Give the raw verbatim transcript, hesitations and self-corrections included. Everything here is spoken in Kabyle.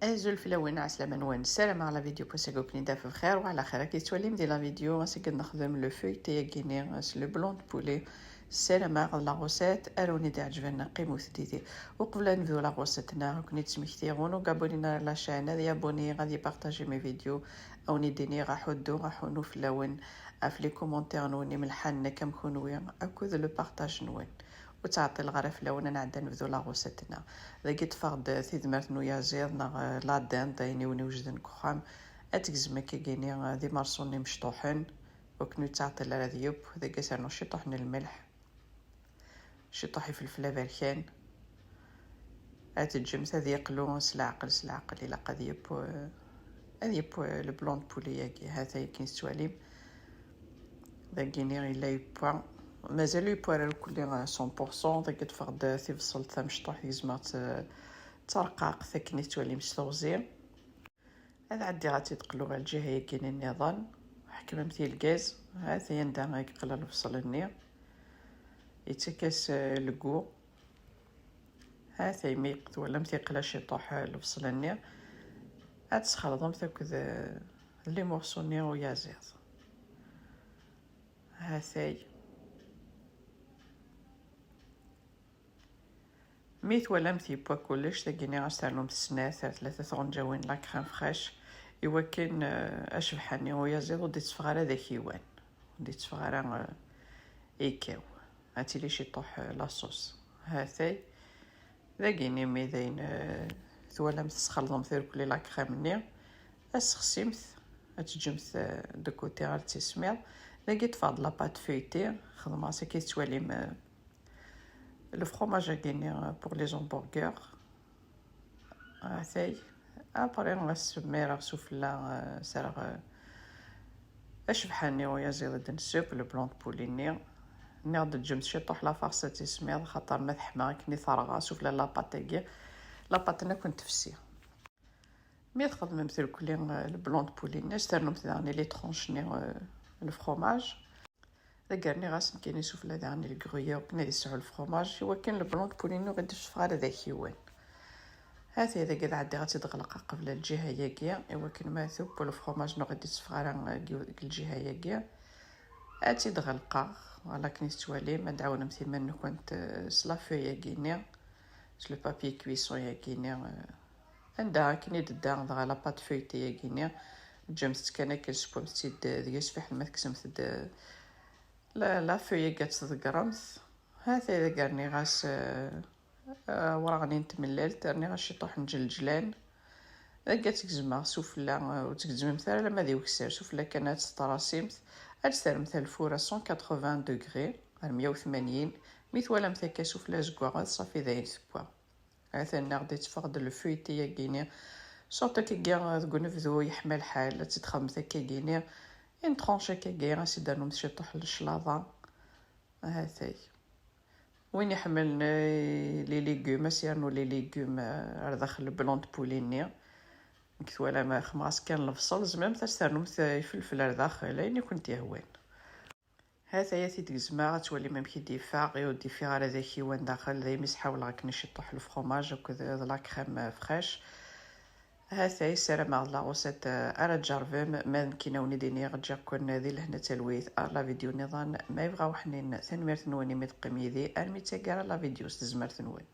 Azul fell-awen, ɛeslama-nwen. Ssarameɣ la vidéo n wass-agi ad ken-id-taf bxir, wa ɛla xir. Akken tettwalim di la vidéo, ass-agi ad nexdem le feuilleté-agi-nni s le blanc de poulet. Ssarameɣ d la recette ara wen-id-iɛeǧben, qqimet yid-i. Uqbel ad nebdu la recette-nneɣ, ad ken-id-smektiɣ, win ur abonné ara la chaîne, ad yabonné, ad ypartaji mes vidéos, ad wen-id-iniɣ aḥuddu, aḥunnu fell-awen, ɣef les commentaires-nwen imelḥanen akka am kunwi, akked le partage-nwen. Ur ttɛeṭṭileɣ ara fell-awen, ad nɛeddi ad nebdu la recette-nneɣ. Dagi ṭṭfeɣ-d tidmert n uyaziḍ neɣ, eh, la dinde, ayen i wen-iwejden deg uxxam. Ad tegzem akkagini, eh, d imerṣunen imecṭuḥen, ur ken-yettɛeṭṭil ara ad yeww. Dagi ad s-rnuɣ ciṭuḥ n lmelḥ, ciṭuḥ ifelfel aberkan. Ad teǧǧemt ad yeqlu s leɛqel, s leɛqel, ilaq ad yeww, eh, ad yeww, eh, le blanc de poulet-agi. Ha-t-a akken tettwalim. Dagini yella yewwa. Mazal ur yewwi ara irkelli, eh, cent pour cent. Dagi ṭṭfeɣ-d tibṣelt tamecṭuḥt, gezmeɣ-tt, eh, d tarqaqt akken i tettwalim s teɣzi. Ad ɛeddiɣ ad tt-id-qluɣ ɣer lǧiha-yagi nniḍen. Ḥekmemt i lgaz. Ha-t-a anda i yeqla lebṣel-nni. Yettak-as, eh, le goût. Ha-t-a imi twalamt yeqla ciṭuḥ, eh, lebṣel-nni. Ad tesxelḍemt akked, eh, les morceaux-nni uyaziḍ. Ha-t-a. Mi twalamt yewwa kullec, dagini ad s-ternumt snat ar tlata tɣenǧawin la crème fraîche, i wakken, eh, acebḥa-nni uyaziḍ ur d-itteffeɣ ara d akiwan, ur d-itteffeɣ ara, eh, ikaw. Ad tili ciṭuḥ, eh, la sauce. Ha-t-a. Dagini mi dayen, eh, twalamt tesxelḍemt irkelli la crème-nni, ad sexsimt, ad teǧǧemt, eh, de côté ar d-tismiḍ. Dagi ṭṭfeɣ-d la pâte feuilletée, xedmeɣ-as akka i tettwalim, eh, le fromage-agi-nni, euh, pour les hamburgers. Ha-t-a. Après, ad s-mmireɣ sufella, euh, serreɣ, euh, acebḥa-nni uyaziḍ i d-nesseww, le blanc de poulet-nni. Nniɣ-d ǧǧemt ciṭuḥ la farce ad tismiḍ, xaṭer ma teḥma akken i terɣa sufella la pâte-agi, la pâte-nni ad ken-tefsi. Mi txedmemt irkelli, euh, le blanc de poulet-nni, ad s-ternumt daɣen les tranches-nni, euh, le fromage. Dagi rniɣ-as nekkini sufella daɣen le gruyère akken ad yesɛu le fromage, i wakken le blanc de poulet-nni ur ɣ-d-itteffeɣ ara d akiwan. Ha-t-a dagi ad ɛeddiɣ ad tt-id-ɣelqeɣ qbel lǧiha-yagi, i wakken ma teww le fromage ur ɣ-d-itteffeɣ ara deg, deg lǧiha-yagi. Ad tt-id-ɣelqeɣ, voilà akken i tettwalim, ad d-tɛawnemt iman-nkent, euh, s la feuille-agi-nni, s le papier cuisson-agi-nni, euh, Anda akken i d-tedda dɣa la pâte feuilletée-agi-nni, ǧǧemt-tt kan akken, sewwemt-tt-id deg-s fiḥel ma tekksemt-d la, la feuille-agi ad tt-tḍeggremt. Ha-t-a dagi rniɣ-as, euh, euh, awraɣ-nni n tmellalt, rniɣ-as ciṭuḥ n ǧelǧlan. Dagi ad tt-gezmeɣ sufella, euh, ur tt-gezzmemt ara alamma d iwekser, sufella kan ad tt-terrasimt, ad tt-terremt ar lfur à cent quatre-vingts degrés, ar meyya u tmanyin. Mi twalamt akka sufella zeggaɣet, ṣafi dayen tewwa. Atan neɣ d-itteffeɣ-d le feuilleté-agi-ni. Surtout akkagi deg unebdu yeḥma lḥal, ad tt-id-txedmemt akkagi-ni. Une tranche akkagi, ad s-id-ternumt ciṭuḥ n leclaḍa. Ahatay. Win iḥemmlen, eh, les légumes, ad s-yernu les légumes, eh, ar daxel le blanc de poulet-nni. Nekk twalam, eh, xemɣas kan lebṣel, tzemremt ad s-ternumt, eh, ifelfel ar daxel, ayen i kent-yehwan. Ha-t-aya t-id-gezmeɣ, ad twalim amek i d-yeffeɣ, i ur d-yeffiɣ ara d akiwan daxel, daymi s-ḥawleɣ akken ciṭuḥ lefromaj akked d la crème fraîche. Ha-t-ay, ssarameɣ d la recette ara tjerrbem, ma d nekkini ad wen-id-iniɣ ǧǧiɣ-ken di lehna d talwit ar la vidéo nniḍen ma yebɣa uḥnin. Tanemmirt-nwen imi teqqim yid-i armi d taggara la vidéo s tezmert-nwen.